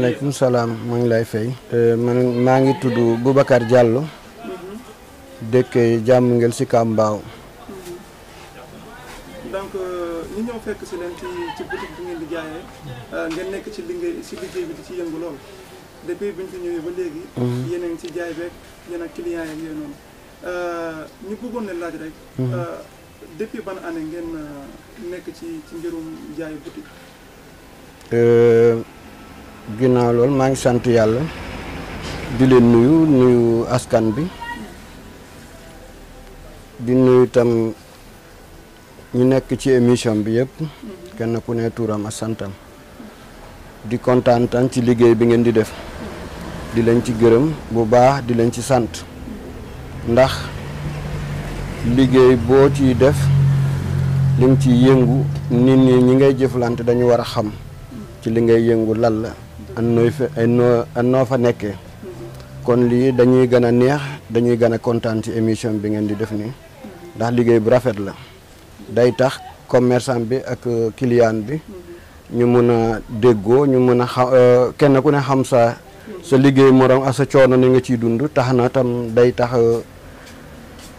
maaleykum salaam maa ngi lay fay. man maa ngi tudd Boubacar Diallo. dëkk jàmm ngel si Kambaaw. donc ñu ñëw fekk si leen ci boutique bi ngeen di jaayee ngeen nekk ci liggéey bi di ci yëngu lool depuis bi ñu fi ñëwee ba léegi. yéen a ngi ci jaay beeg yéen ak clients yi yooyu noonu ñu bëggoon leen laaj rek. depuis ban année ngeen nekk ci mbirum jaay boutique. ginnaaw loolu maa ngi sant yàlla di leen nuyu askan bi di nuyu itam ñu nekk ci émission bi yëpp kenn ku ne tuuram ak santam di kontaan tan ci liggéey bi ngeen di def di leen ci gërëm bu baax di leen ci sant ndax liggéey boo ciy def li nga ciy yëngu nit ñi ñi ngay jëflante dañu war a xam ci li ngay yëngu lan la an noo fa nekkee kon lii dañuy gën a neex dañuy gën a kontaan ci émission bi ngeen di def nii ndax liggéey bu rafet la day tax commerçant bi ak client bi ñu mun a déggoo ñu mun a xam kenn ku ne xam sa liggéey morom ak sa coono ni nga ciy dund tax na tam day tax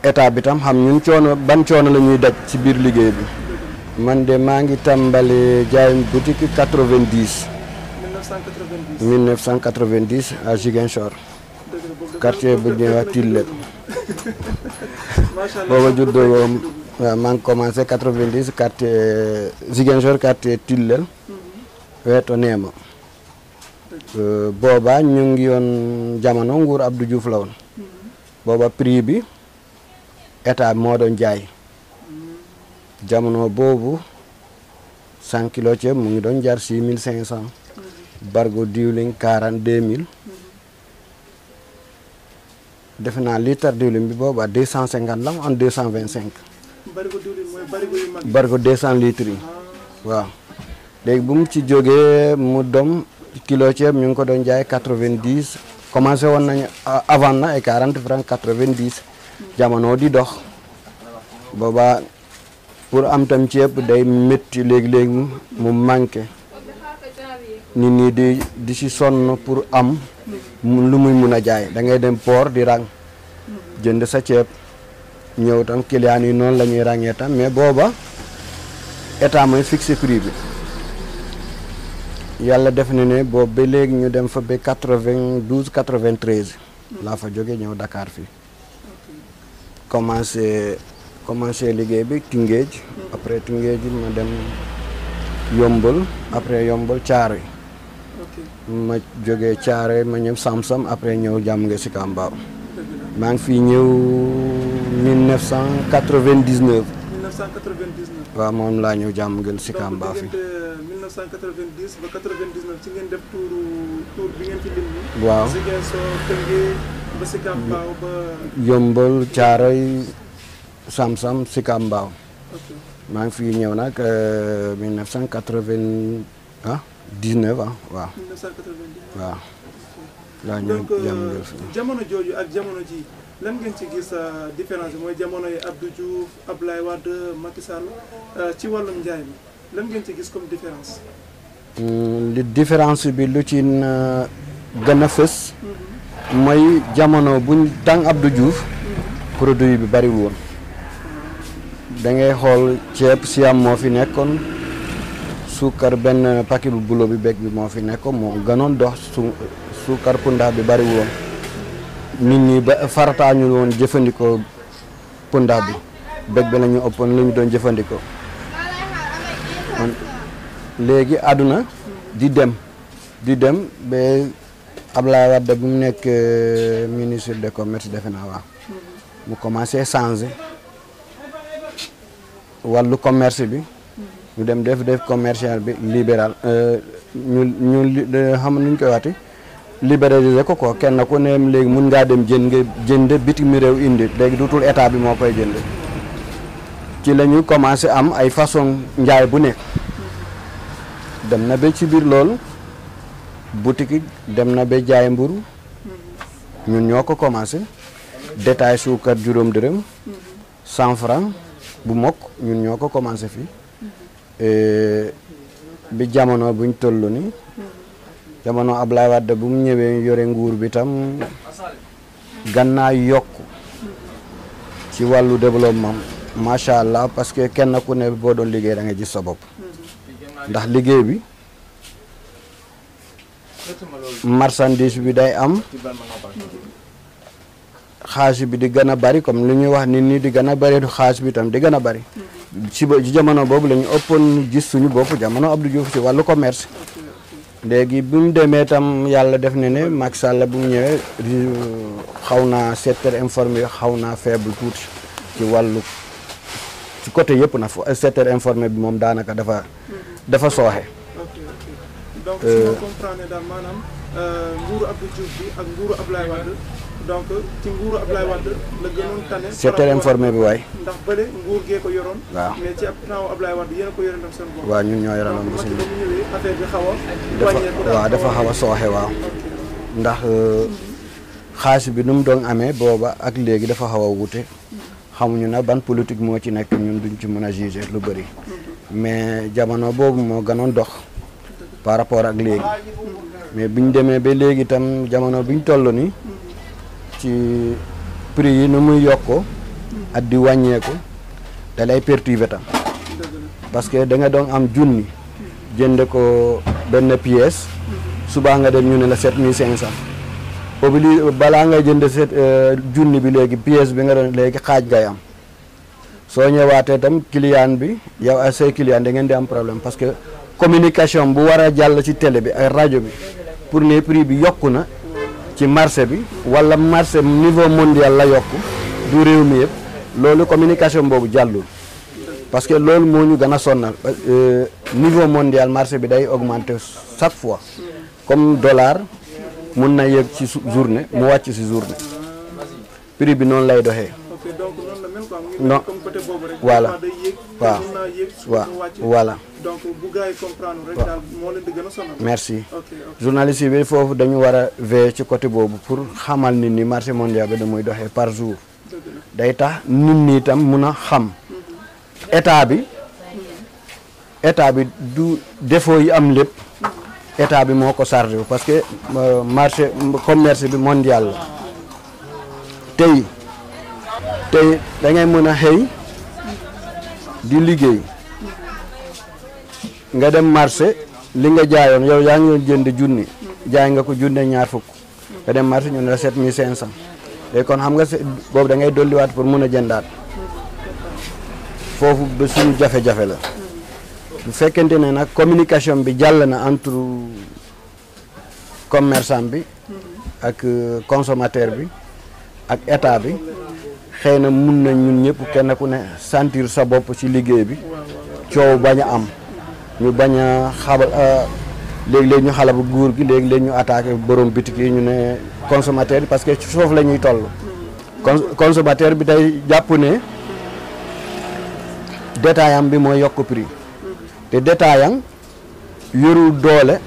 état bi tam xam ñun coono ban coono la ñuy daj ci biir liggéey bi. man de maa ngi tàmbali jaayum boutique 90. 1990 à Ziguinchor. quartier bu ñuy wax Tillel. booba juddoo waaw maa ngi commencé 90 quartier Ziguinchor quartier Tillel. wetu Neema. booba ñu ngi yoon jamono nguur Abdou Diouf la woon. booba prix bi état moo doon jaay. jamono boobu 100 kilos ceeb mu ngi doon jar 6500. bargo diwlin 42000. defe naa litre diwlin bi booba 250 la mu am 225. barigo diwlin mooy barigo yu mag. bargo 200 litres yi. waaw léegi bu mu ci jógee mu dom kilo ceeb ñu ngi ko doon jaay 90. commencé woon nañu avant na ay 40 francs 90. jamono di dox. booba pour am tam ceeb day métti léegi-léegi mu manqué. nit ñi di ci sonn pour am lu muy mun a jaay da ngay dem port di rang jënd sa ceeb ñëw tam client yi noonu la ñuy ràññee tam mais booba état mooy fixé prix bi yàlla def na ne boobu ba léegi ñu dem fa ba 92 93 laa fa jóge ñëw Dakar fii commencé liggéey bi Tëngéej après Tëngéej ma dem Yombol après Yombol Thiaroye ma jógee Thiaroye ma ñëw Samsam après ñëw jàmm nga si Kambaaw maa ngi fii ñëw 1999. 1999. waaw moom laa ñëw jàmm nga si Kambaaw fii. donc 1990 ba 99 ci ngeen def tour bi ngeen fi lim nii. waaw Ziguinchor Tëngéej ba si Kambaaw ba. Yombol Thiaroye Samsam si Kambaaw. maa ngi fii ñëw nag 1999 waaw. 1999 waaw. laa ñëw jàmm jamono jooju ak jamono ji lan ngeen ci gis différence bi mooy jamono yi Abdou Diouf Abdoulaye Wade Macky Sall ci wàllum njaay mi lan ngeen ci gis comme différence. li différence bi lu ci gën a fës. mooy jamono buñ tàng Abdou Diouf. produit bi bariwul woon. da ngay xool ceeb siam moo fi nekkoon suukar benn paquet bu bulo bi beeg bi moo fi nekkoon moo gënoon dox suukar pundax bi bariwul woon nit ñi ba farataañu woon jëfandikoo pundax bi beeg bi la ñu ëppoon lu ñu doon jëfandikoo léegi àdduna di dem ba Abdoulaye Wade bu mu nekk ministre de commerce defe naa waaw mu commencé changer wàllu commerce bi ñu dem def commercial bi libéral ñu xam nuñ koy waxti libéraliser ko quoi kenn ku ne léegi mun ngaa dem jënd bitim réew indi léegi dutul état bi moo koy jënd ci la ñu commencé am ay façon njaay bu nekk dem na ba ci biir loolu boutique dem na ba jaay mburu ñun ñoo ko commencé détail suukar juróom dërëm 100 francs bu mokk ñun ñoo ko commencé fii bi jamono buñ toll ni jamono Ablaye Wade bu mu ñëwee yore nguur bi tam gannaa yokk ci wàllu développement macha allah parce que kenn ku ne boo doon liggéey da nga gis sa bopp ndax liggéey bi marchandise bi day am xaalis bi di gën a bari comme li ñuy wax nit ñi di gën a bari xaalis bi tam di gën a bari ci jamono boobu la ñu ëppoon gis suñu bopp jamono Abdou Diouf ci wàllu commerce léegi bi mu demee tam yàlla def na ne Macky Sall bu mu ñëwee xaw naa secteur informel xaw naa faible tuuti ci wàllu ci côté yëpp na secteur informel bi moom daanaka dafa sooxe. donc si ma comprendre daal maanaam nguuru Abdou Diouf bi ak nguuru Ablaye Wade donc ci nguuru Ablaye Wade la gënoon tane. secteur informel bi waay. ndax bële nguur gee ko yoroon. waaw mais ci ab temps Ablaye Wade yéen a ko yoroon tam seen bopp. waaw ñun ñoo yoroon ba suñu. donc bu ñëwee affaire bi xaw a. wàññeeku daal waaw dafa xaw a sooxe waaw. ndax xaalis bi nu mu doon amee booba ak léegi dafa xaw a wute. xamuñu na ban politique moo ci nekk ñun duñ ci mën a juger lu bëri. mais jamono boobu moo gënoon dox. par rapport ak léegi. mais biñ demee ba léegi itam jamono biñ toll ni ci prix yi nu muy yokkoo ak di wàññeeku da lay perturber tam parce que da nga doon am junni jënd ko benn pièce subaa nga dem ñu ne la 7500 balaa nga jënd junni bi léegi pièce bi nga doon léegi xaaj ngay am soo ñëwaatee tam client bi yow ak say client da ngeen di am problème parce que communication bu war a jàll ci télé bi ak rajo bi pour ne prix bi yokku na ci marché bi wala marché niveau mondial la yokku du réew mi yëpp loolu communication boobu jàllul parce que loolu moo ñu gën a sonnal niveau mondial marché bi day augmenter chaque fois comme dollar mun na yëg ci journée mu wàcc ci journée prix bi noonu lay doxee. ok donc noonu la mel quoi. non comme côté boobu rek. voilà waaw waaw voilà. donc bu gars yi comprendre rek daal moo leen di gën a sonal. merci ok journaliste yi bi foofu dañu war a veiller ci côté boobu pour xamal nit ñi marché mondial bi da muy doxee par jour. day tax nit ñi itam mun a xam. état bi du défaut yi am lépp. état bi moo ko chargé parce que marché commerce bi mondial la tey da ngay mën a xëy di liggéey nga dem marché li nga jaayoon yow yaa ngi doon jënd junni jaay nga ko junne ñaar fukk nga dem marché ñu ne la 7500 léegi kon xam nga boobu da ngay dolliwaat pour mun a jëndaat foofu ba suñu jafe-jafe la bu fekkente ne nag communication bi jàll na entre commerçant bi ak consommateur bi ak état bi xëy na mun na ñun ñëpp kenn ku ne sentir sa bopp ci liggéey bi coow bañ a am ñu bañ a xabal léegi-léegi ñu xala bu nguur gi léegi-léegi ñu attaqué borom bitik yi ñu ne consommateur bi parce que ci foofu la ñuy toll consommateur bi day jàpp ne détaillant bi mooy yokk prix te détaillant yorul doole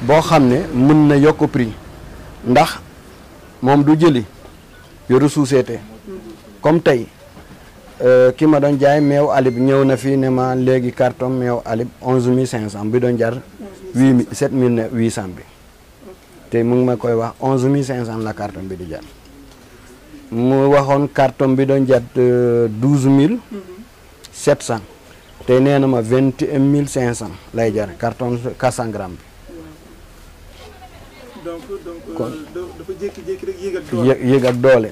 boo xam ne mën na yokk prix ndax moom du jëli yoru société comme tey ki ma doon jaay meew alib ñëw na fii ne ma léegi carton meew alib 11500 bi doon jar 7800 bi te mu ngi ma koy wax 11500 la carton bi di jar mu waxoon carton bi doon jar 12700 te nee na ma 21500 lay jar carton 400 grammes bi. donc dafa jékki-jékki rek yéeg ak doole. yéeg ak doole.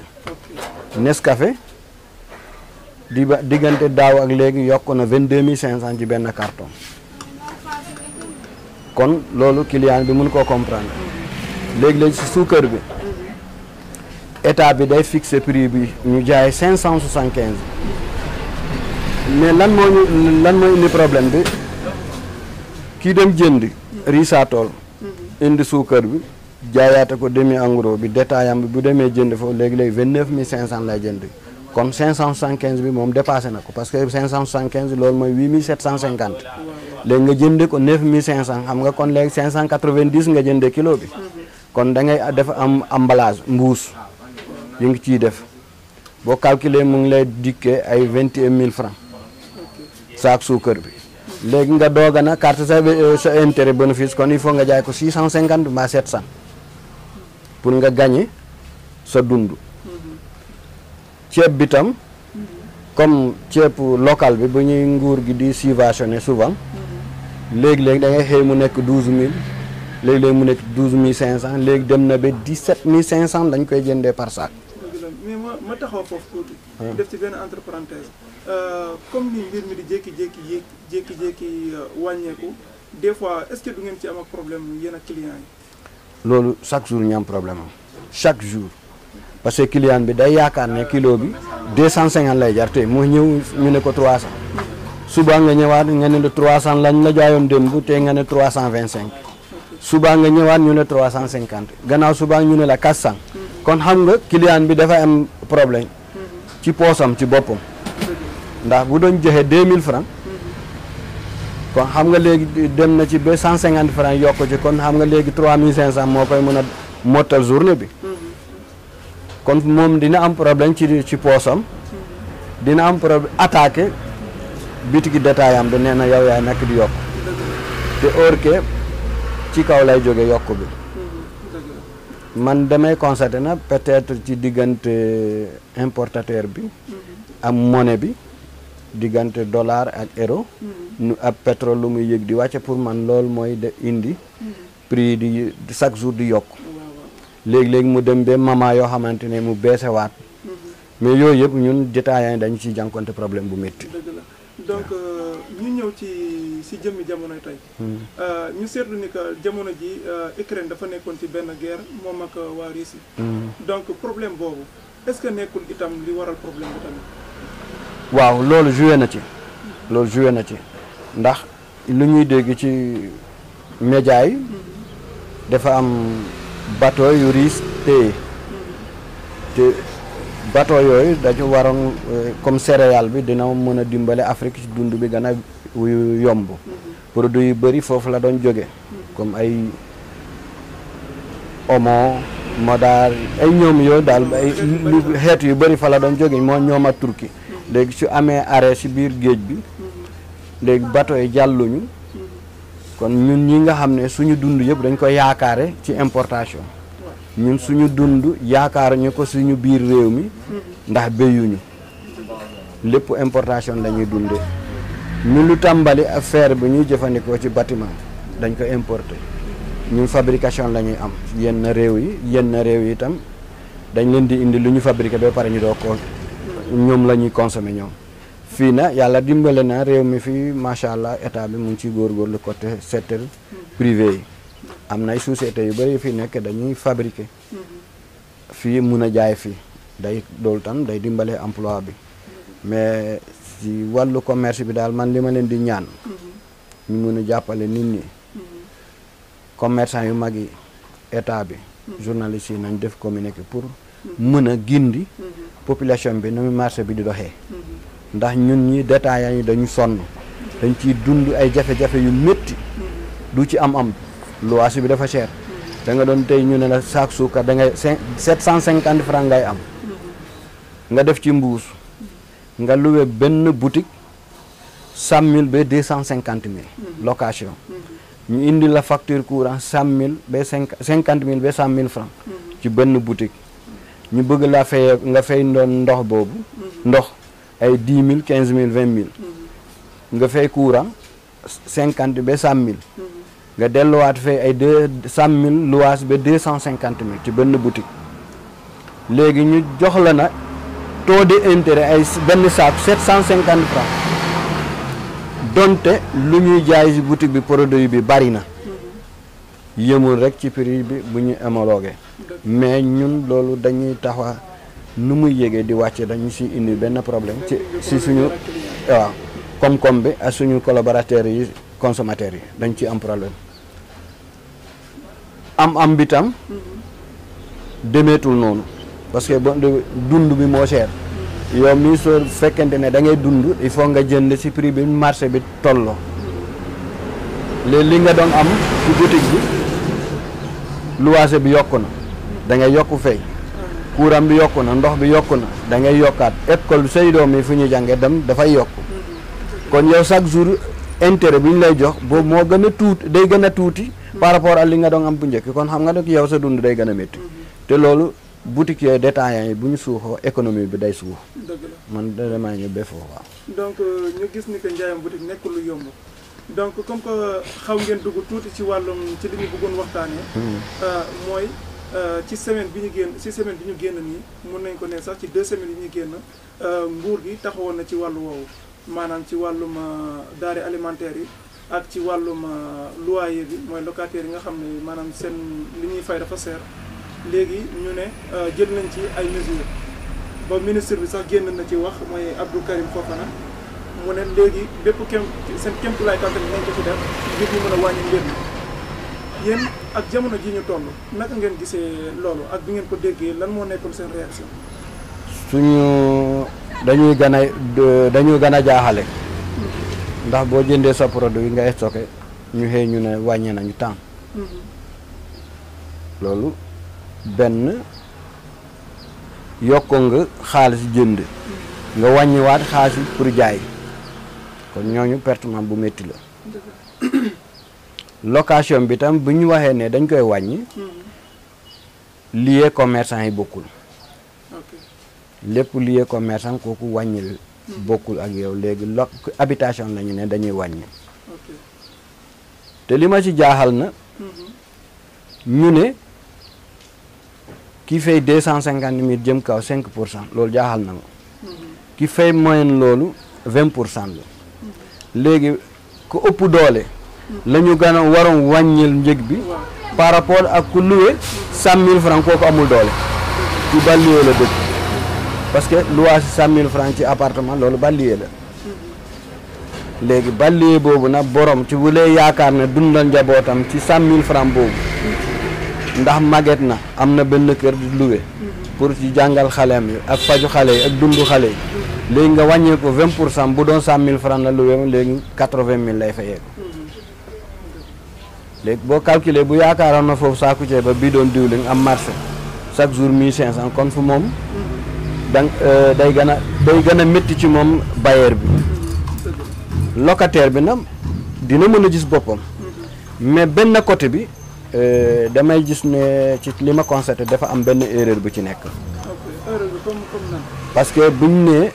Nescafé diggante daaw ak léegi yokk na 22500 ci benn carton kon loolu client bi mun koo comprendre léegi-léegi si suukar bi état bi day fixer prix bi ñu jaay 575 mais lan moo indi problème bi kii dem jënd risaatool indi suukar bi jaayaate ko demi en gros bi détaillant bi bu demee jënd foofu léegi-léegi 29500 lay jënd kon 575 bi moom dépassé na ko parce que 575 loolu mooy 8750 léegi nga jënde ko 9500 xam nga kon léegi 590 nga jënde kilo bi kon da ngay def am emballage mbuus yi ngi ciy def boo calculer mu ngi lay dikkee ay 21000 francs saak suukar bi léegi nga doog a na carte sa intérêt bénéfice kon il faut nga jaay ko 650 mbaa 700 pour nga gagner sa dund. ceeb bi tam comme ceeb local bi bu ñuy nguur gi di subventionné souvent léegi-léegi da ngay xëy mu nekk 12000 léegi-léegi mu nekk 12500 léegi dem na ba 17500 dañ koy jëndee par sac. mais ma taxaw foofu tuuti. def ci benn entre parenthèse comme ni mbir mi di jékki-jékki wàññeeku des fois est-ce que du ngeen ci am ak problème yéen ak clients yi. loolu chaque jour ñu am problème am chaque jour parce que client bi day yaakaar ne kilo bi 250 lay jar te mu ñëw ñu ne ko 300 suba nga ñëwaat nga ne 300 lañ la jaayoon démb te nga ne 325 suba nga ñëwaat ñu ne 350 gannaaw suba ñu ne la 400 kon xam nga client bi dafa am problème ci poosam ci boppam ndax bu doon joxe 2000 francs kon xam nga léegi dem na ci ba 150 francs yokk ci kon xam nga léegi 3500 moo koy mën a mottal journée bi kon moom dina am problème ci poosam dina am problème attaqué bitiki détail am da nee na yow yaay nekk di yokk te or que ci kaw lay jóge yokk bi man damay constaté na peut-être ci diggante importateur bi ak monnaie bi diggante dollar ak euro nu ab pétrole lu muy yëg di wàcce pour man loolu mooy de indi prix di chaque jour di yokk léegi-léegi mu dem ba moment yoo xamante ne mu beesewaat mais yooyu yëpp ñun détaillants yi dañu ciy jànkonte problème bu métti. dëgg la donc ñu ñëw ci jëmmi jamonoy tey ñu seetlu ni que jamono ji Ukraine dafa nekkoon ci benn guerre moom ak waa Russie donc problème boobu est-ce que nekkul itam li waral problème bi tamit. waaw loolu joué na ci ndax lu ñuy dégg ci média yi dafa am bateau yu Russe téye te bateau yooyu dañu waroon comme céréale bi dina mën a dimbale Afrique ci dund bi gën a yomb produit yu bëri foofu la doon jóge comme ay omo modar ay ñoom yooyu daal ay xeet yu bëri fa la doon jóge moo ñoom a Turquie léegi su amee arrêt ci biir géej bi léegi bateau yi jàlluñu kon ñun ñi nga xam ne suñu dund yëpp dañ ko yaakaare ci importation ñun suñu dund yaakaaruñu ko suñu biir réew mi ndax béyuñu lépp importation lañuy dundee ñun lu tàmbali affaire bi ñuy jëfandikoo ci bâtiment dañ ko importer ñun fabrication la ñuy am yenn réew yi itam dañ leen di indi lu ñu fabriqué ba pare ñu doo ko ñoom la ñuy consommer ñoom fii na yàlla dimbale na réew mi fii macha allah état bi mu ngi ciy góorgóorlu côté secteur privé yi am na ay sociétés yu bëri fii nekk dañuy fabriquer fii mun a jaay fii day loolu tam day dimbale emploi bi mais ci wàllu commerce bi daal man li ma leen di ñaan ñu mun a jàppale nit ñi commerçant yu mag yi état bi journalistes yi nañ def communiqué pour mën a gindi population bi nu marché bi di doxee ndax ñun ñi détaillants yi dañu sonn dañ ciy dund ay jafe-jafe yu métti du ci am luwaas bi dafa cher da nga doon tey ñu ne la saak suukar da ngay 750 francs ngay am nga def ci mbuus nga loué benn boutique 100 000 ba 250 000 location ñu indi la facture courant 100 000 ba 50 000 ba 100 000 francs ci benn boutique ñu bëgg la fay nga fay ndoon ndox boobu ndox ay 10 000 15 000 20 000 nga fay courant 50 ba 100 000 nga delluwaat fay ay 100 000 luwaas ba 250 000 ci benn boutique léegi ñu jox la na taux d'intérêt ay benn saako 750 francs donte lu ñuy jaay ci boutique bi produit bi bari na yëmul rek ci prix bi bu ñu homologué mais ñun loolu dañuy taxa nu muy yégee di wàcce dañu ci indi benn problème ci suñu waaw koom-koom bi ak suñu collaborateurs yi consommateurs yi dañ ci am problème am bi tam demeetul noonu parce que dund bi moo cher yow mii soo fekkente ne da ngay dund il faut nga jënd ci prix bi marché bi tolloo léegi li nga doon am ci boutique bi luwaase bi yokku na da ngay yokku fay courant bi yokku na ndox bi yokku na da ngay yokkaat école say doom yi fu ñuy jàngee dem dafay yokku kon yow chaque jour intérêt bi ñu lay jox boobu moo gën a tuuti day gën a tuuti par rapport ak li nga doon am bu njëkk kon xam nga nag yow sa dund day gën a métti te loolu boutique yooyu détaillants yi bu ñu suuxoo économie bi day suux dëgg la man vraiment ñu ba foofu waaw. donc ñu gis ni que njaayam boutique nekkul lu yomb donc comme que xaw ngeen dugg tuuti ci wàllum ci li ñu bëggoon waxtaanee. mooy ci semaine bi ñu génn nii mun nañ ko ne sax ci 2 semaines yi ñu génn nguur gi taxawoon na ci wàllu woowu maanaam ci wàllum denrées alimentaires yi ak ci wàllum loyer bi mooy locataires yi nga xam ne maanaam seen li ñuy fay dafa seer léegi ñu ne jël nañ ci ay mesures ba ministre bi sax génn na ci wax mooy Abdou Karim Fofana mu ne léegi bépp seen kéemtulaay kàttan nañ ko ci def ngir ñu mën a wàññi mbir mi yéen ak jamono ji ñu toll naka ngeen gisee loolu ak bi ngeen ko déggee lan moo nekkoon seen réaction. dañuy gën a jaaxale ndax boo jëndee sa produit nga stocké ñu xëy ñu ne wàññee nañu temps loolu benn yokko nga xaalis jënd nga wàññiwaat xaalis pour jaay kon ñooñu pertement bu métti la location bi tam bu ñu waxee ne dañ koy wàññi lié commerçant yi bokkul lépp lié commerçant kooku wàññil bokkul ak yow léegi habitation lañu ne dañuy wàññi te li ma ci jaaxal na ñu ne ki fay 250 000 jëm kaw 5% loolu jaaxal na ma ki fay moyenne loolu 20% la léegi ku ëpp doole la ñu gën a waroon wàññil njëg bi par rapport ak ku loué 100 000 francs kooku amul doole ci banlieue la dëkk parce que loué si 100 000 francs ci appartement loolu banlieue la léegi banlieue boobu nag borom ci bu lee yaakaar ne dundal njabootam ci 100 000 francs boobu ndax màgget na am na benn kër di loué pour ci jàngal xaleem yi ak faju xale yi ak dundu xale yi léegi nga wàññee ko 20% bu doon 100 000 francs la loué léegi 80 000 lay fayee ko léegi boo calculé bu yaakaaroon na foofu saaku ceeb ba bii doon diwlin am marché chaque jour 1500 kon fu moom day gën a métti ci moom bailleur bi locataire bi nag dina mën a gis boppam mais benn côté bi damay gis ne ci li ma constaté dafa am benn erreur bu ci nekk parce que buñ ne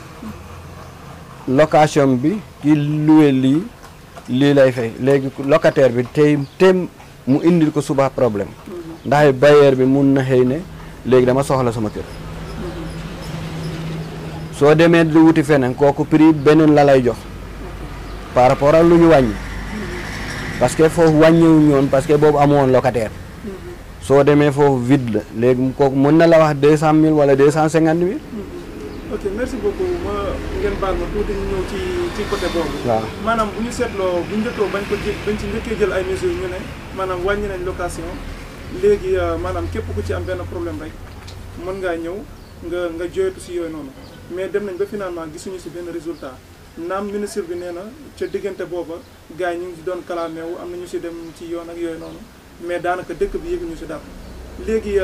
location bi ki loué lii lay fay léegi locataire bi tey mu indil ko suba problème ndax bailleur bi mun na xëy ne léegi dama soxla sama kër soo demee di wuti feneen kooku prix beneen la lay jox par rapport ak lu ñu wàññi parce que foofu wàññiwuñu woon parce que boobu amoon locataire soo demee foofu vide la léegi kooku mën na la wax 200 000 wala 250 000. ok merci beaucoup ngeen baal ma tuuti ñu ñëw ci côté boobu. waaw maanaam bu ñu seetloo bu njëkkoo bañ ci njëkkee jël ay mesures ñu ne maanaam wàññi nañ location léegi maanaam képp ku ci am benn problème rek mën ngaa ñëw nga joytu si yooyu noonu mais dem nañ ba finalement gisuñu si benn résultat naam ministre bi nee na ca diggante booba gars yi ñu ngi si doon kalaameewu am na ñu si dem ci yoon ak yooyu noonu mais daanaka dëkk bi yëguñu si dara léegi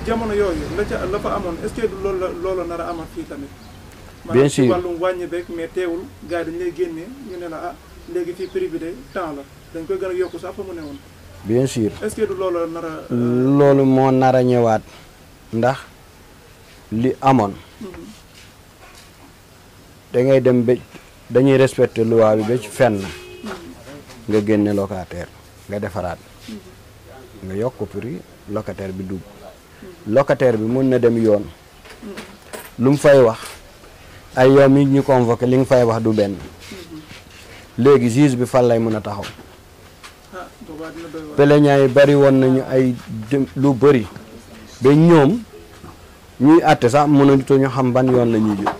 jamono yooyu la fa amoon est-ce que loolu nar a amat fii tamit. bien sûr maanaam ci wàllum wàññi beeg mais teewul gars yi dañu lay génnee ñu ne la léegi fii prix bi de temps la dañ koy gën a yokku sax fa mu ne woon. bien sûr est-ce que du loolu nar a. loolu moo nar a ñëwaat ndax li amoon. da ngay dem ba dañuy respecter loi bi ba ci fenn nga génne locataire nga defaraat nga yokk prix locataire bi dugg locataire bi mun na dem yoon lu mu fay wax ay yow mi ñu convoqué li nga fay wax du benn léegi juge bi fan lay mën a taxaw plaignant yi bari woon nañu ay lu bari ba ñoom ñuy àtte sax mënatu ñu xam ban yoon la ñuy jël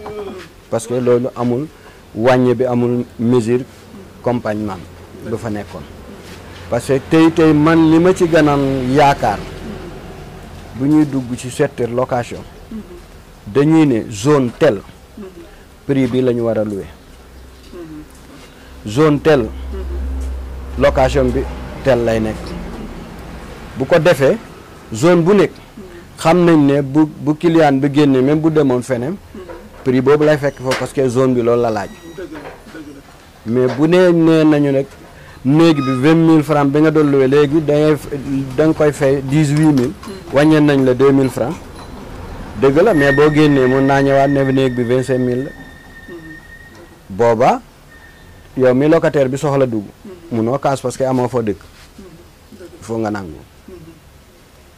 parce que loolu amul wàññi bi amul mesure accompagnement du fa nekkoon parce que tey man li ma ci gënaan yaakaar bu ñuy dugg ci secteur location dañuy ne zone telle prix bi la ñu war a louer zone telle location bi telle lay nekk bu ko defee zone bu nekk xam nañ ne bu client bi génne même bu demoon feneen prix boobu lay fekk foofu parce que zone bi loolu la laaj mais bu nee nañu nag néeg bi 20 000 francs bi nga doon loué léegi da nga koy fay 18 000 wàññeen nañ la 2 000 francs dëgg la mais boo génnee mun naa ñëwaat ne néeg bi 25 000 la booba yow mi locataire bi soxla dugg munoo kaas parce que amoo fa dëkk foo nga nangu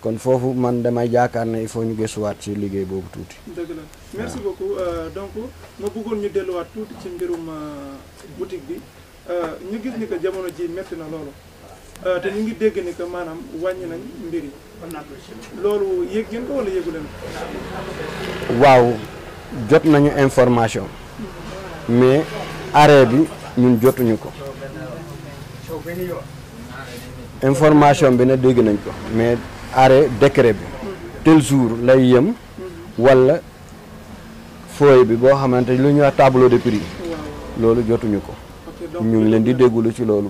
kon foofu man damay jaakaar ne il faut ñu gëstuwaat ci liggéey boobu tuuti. dëgg la merci beaucoup donc ma bëggoon ñu delluwaat tuuti ci mbirum boutique bi ñu gis ni que jamono ji metti na loolu te ñu ngi dégg ni que maanaam wàññi nañ mbir yi loolu yëg ngeen ko wala yëgu leen ko. waaw jot nañu information mais arrêt bi ñun jotuñu ko information bi ne dégg nañ ko mais arrêt décret bi tel jour lay yem wala feuille bi boo xamante lu ñuy wax tableau de prix loolu jotuñu ko ñu ngi leen di déggulu ci loolu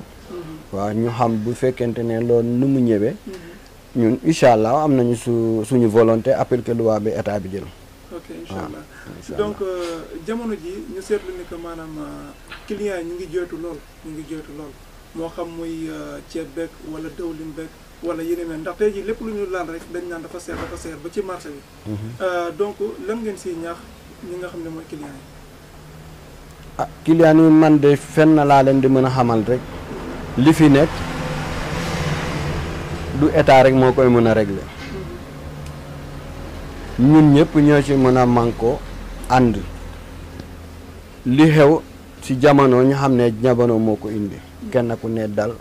waaw ñu xam bu fekkente ne loolu nu mu ñëwee ñun incha allah am nañu suñu volonté appliquer loi bi état bi jël. ok incha allah donc jamono ji ñu seetlu ni que maanaam clients yi ñu ngi jooytu lool moo xam muy ceeb beeg wala dëwlin beeg wala yeneen mel ndax tey jii lépp lu ñu laal rek dañ naan dafa seer ba ci marché bi. donc lan ngeen siy ñaax ñi nga xam ne mooy clients yi. ah clients yi man de fenn laa leen di mën a xamal rek li fi nekk du état rek moo koy mën a régler ñun ñëpp ñoo ci mën a mànkoo ànd li xew ci jamono ñu xam ne jamono moo ko indi kenn ku ne dal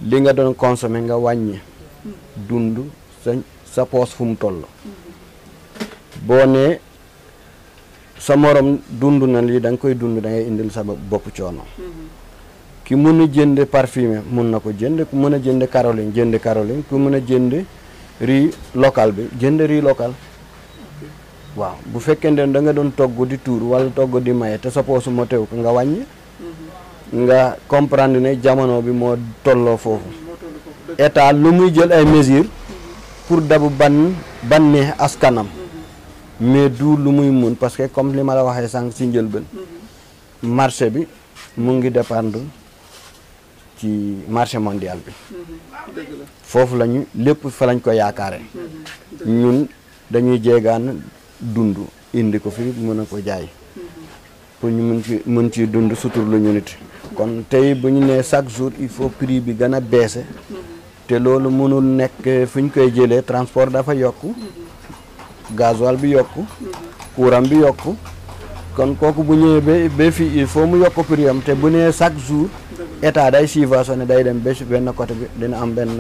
li nga doon consommer nga wàññi dund sa poos fu mu toll boo nee sa morom dund na lii da nga koy dund da ngay indil sa bopp coono ki mën a jënd parfumé mun na ko jënd ku mën a jënd Caroline ku mën a jënd riz local bi jënd riz local waaw bu fekkee ne da nga doon togg di tuur wala togg di maye te sa poosu moo teew ko nga wàññi nga comprendre ne jamono bi moo tolloo foofu état lu muy jël ay mesures pour dabu banneex askanam mais du lu muy mun parce que comme li ma la waxee sànq ci njëlbeen marché bi mu ngi dépendre ci marché mondial bi foofu lañu lépp fa lañ ko yaakaare ñun dañuy jeegaan dund indi ko fi mën a ko jaay pour ñu mën ci dund sutur lu ñu nit kon tey bu ñu nee chaque jour il faut prix bi gën a baissé te loolu mënul nekk fu ñu koy jëlee transport dafa yokku gasoil bi yokku courant bi yokku kon kooku bu ñëwee ba fii il faut mu yokk prix am te bu nee chaque jour état day subventionné day dem ba benn côté bi dina am benn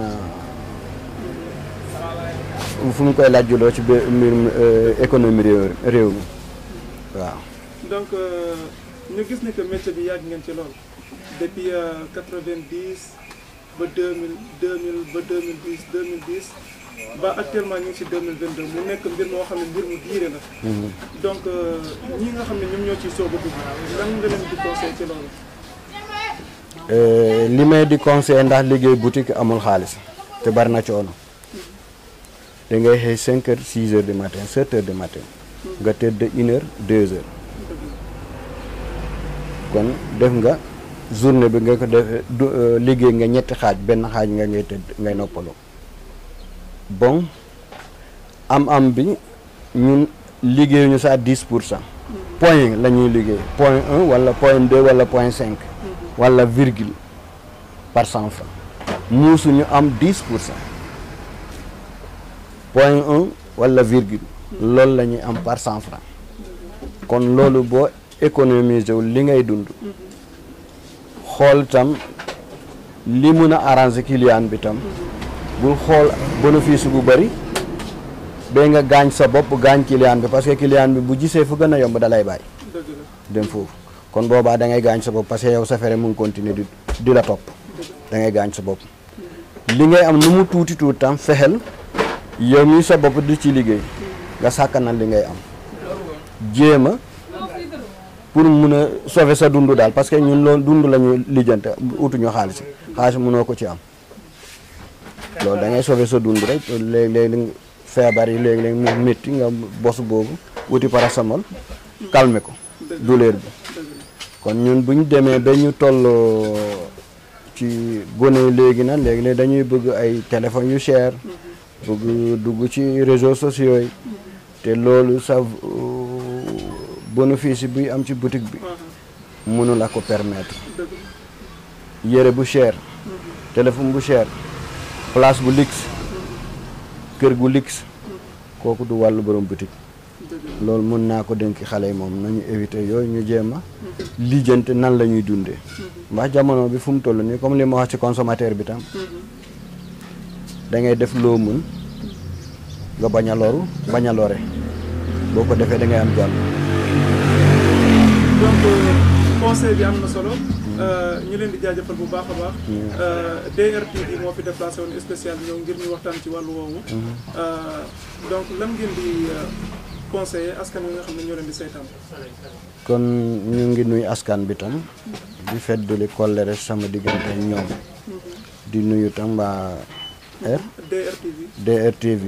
fu mu koy laajuloo ci mbirum économie réew mi waaw. donc ñu gis ne que métier bi yàgg ngeen ci lool depuis 90 ba 2000 ba 2010 ba actuellement ñu ngi ci 2022 mu nekk mbir moo xam ne mbir mu diire la. donc ñi nga xam ne ñoom ñoo ciy soog a dugg lan nga leen di conseil ci loolu. li may di conseil ndax liggéey boutique amul xaalis te bari na coono. da ngay xëy 5 heures 6 heures du matin 7 heures du matin nga tëdd 1 heure 2 heures kon def nga journée bi nga ko def liggéey nga ñetti xaaj benn xaaj nga ngay tëdd ngay noppaloo bon am bi ñun liggéeyuñu sa 10% point la ñuy liggéey point 1 wala point 2 wala point 5 wala virgule par 100 francs muusuñu am 10%. point 1 wala virgule loolu la ñuy am par 100 francs kon loolu boo économiser wu li ngay dund xool tam li mun a arranger client bi tam bul xool bénéfice bu bëri ba nga gaañ sa bopp gaañ client bi parce que client bi bu gisee fu gën a yomb da lay bàyyi dem foofu kon boobaa da ngay gaañ sa bopp parce que yow sa fere mu ngi continuer di la topp da ngay gaañ sa bopp li ngay am nu mu tuuti tam fexel yow mii sa bopp di ci liggéey nga sàkkanal li ngay am jéema pour mun a sauver sa dund daal parce que ñun loolu dund la ñuy lijjante utuñu xaalis mënoo ko ci am loolu da ngay sauver sa dund rek léeg-léeg feebar yi léeg-léeg mu métti nga bos boobu wuti paracétamol calmer ko douleur bi kon ñun buñ demee ba ñu toll ci gone léegi na léegi dañuy bëgg ay téléphones yu cher bëgg dugg ci réseaux sociaux yi te loolu sa bénéfice buy am ci boutique bi mënu la ko permettre yére bu cher téléphone bu cher place bu luxe kër gu luxe kooku du wàllu borom boutique loolu mën naa ko dénk xale yi moom nañu éviter yooyu ñu jéem a lijjante nan la ñuy dundee ndax jamono bi fu mu toll nii comme li ma wax ci consommateur bi tam da ngay def loo mën nga bañ a loru bañ a lore boo ko defee da ngay am jàmm. donc conseil bi am na solo ñu leen di jaajëfal bu baax a baax. DRTV moo fi déplacé woon spécial ñëw ngir ñu waxtaan ci wàllu woowu. donc lan ngeen di conseiller askan wi nga xam ne ñoo leen di saytaan. kon ñu ngi nuyu askan bi tam di feddali kollere sama diggante ñoom di nuyu tam waa DRTV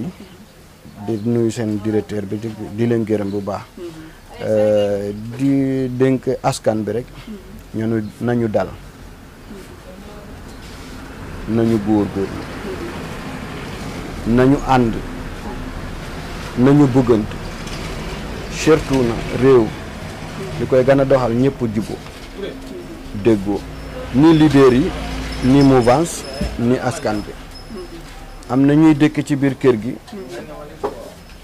di nuyu seen directeur bi di leen gërëm bu baax di dénk askan bi rek ñunu nañu dal nañu góorgóorlu nañu ànd nañu bëggante surtout na réew li koy gën a doxal ñëpp jubbo déggoo ni leader yi ni mouvance ni askan bi am na ñuy dëkk ci biir kër gi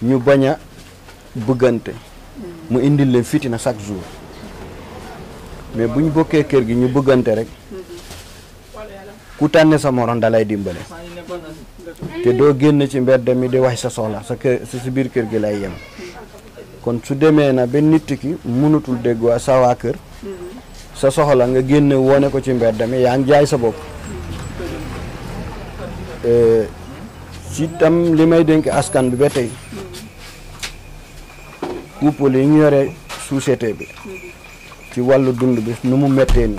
ñu bañ a bëggante mu indil leen fitina chaque jour mais bu ñu bokkee kër gi ñu bëggante rek ku tànne sa morom dalay dimbale te doo génn ci mbedd mi di wax sa soxla sa kër si biir kër gi lay yem kon su demee na ba nit ki mënutul déggoo sa waa kër sa soxla nga génne wone ko ci mbedd mi yaa ngi jaay sa bopp ci tam li may dénk askan bi ba tey couple yi ñu yore société bi ci wàllu dund bi nu mu méttee ni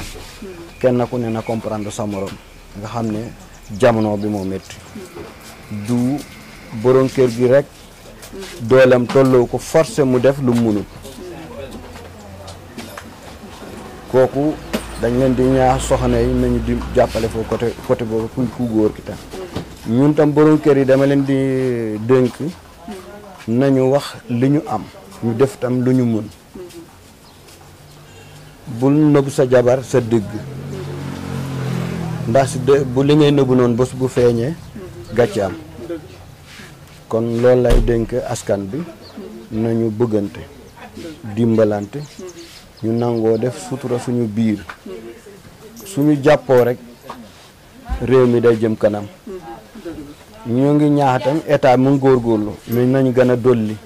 kenn ku ne na comprendre sa morom nga xam ne jamono bi moo métti du borom kër gi rek dooleem tolloo ko forcé mu def lu munut kooku dañ leen di ñaax soxna yi nañu di jàppale foofu côté boobu ku góor ki tam ñun tam borom kër yi dama leen di dénk nañu wax li ñu am ñu def tam lu ñu mën bul nëbb sa jabar sa dëgg ndax bu li ngay nëbbu noonu bés bu feeñee gàcce am kon loolu lay dénk askan bi nañu bëggante dimbalante ñu nangoo def sutura suñu biir suñu jàppoo rek réew mi day jëm kanam ñoo ngi ñaaxatam état mu góorgóorlu mais nañu gën a dolli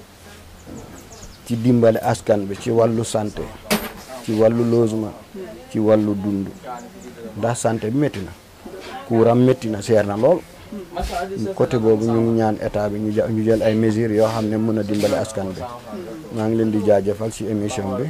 ci dimbale askan bi ci wàllu santé ci wàllu logement ci wàllu dund ndax santé bi métti na courant métti na seer na lool côté boobu ñu ngi ñaan état bi ñu jël ay mesures yoo xam ne mën a dimbale askan bi maa ngi leen di jaajëfal ci émission bi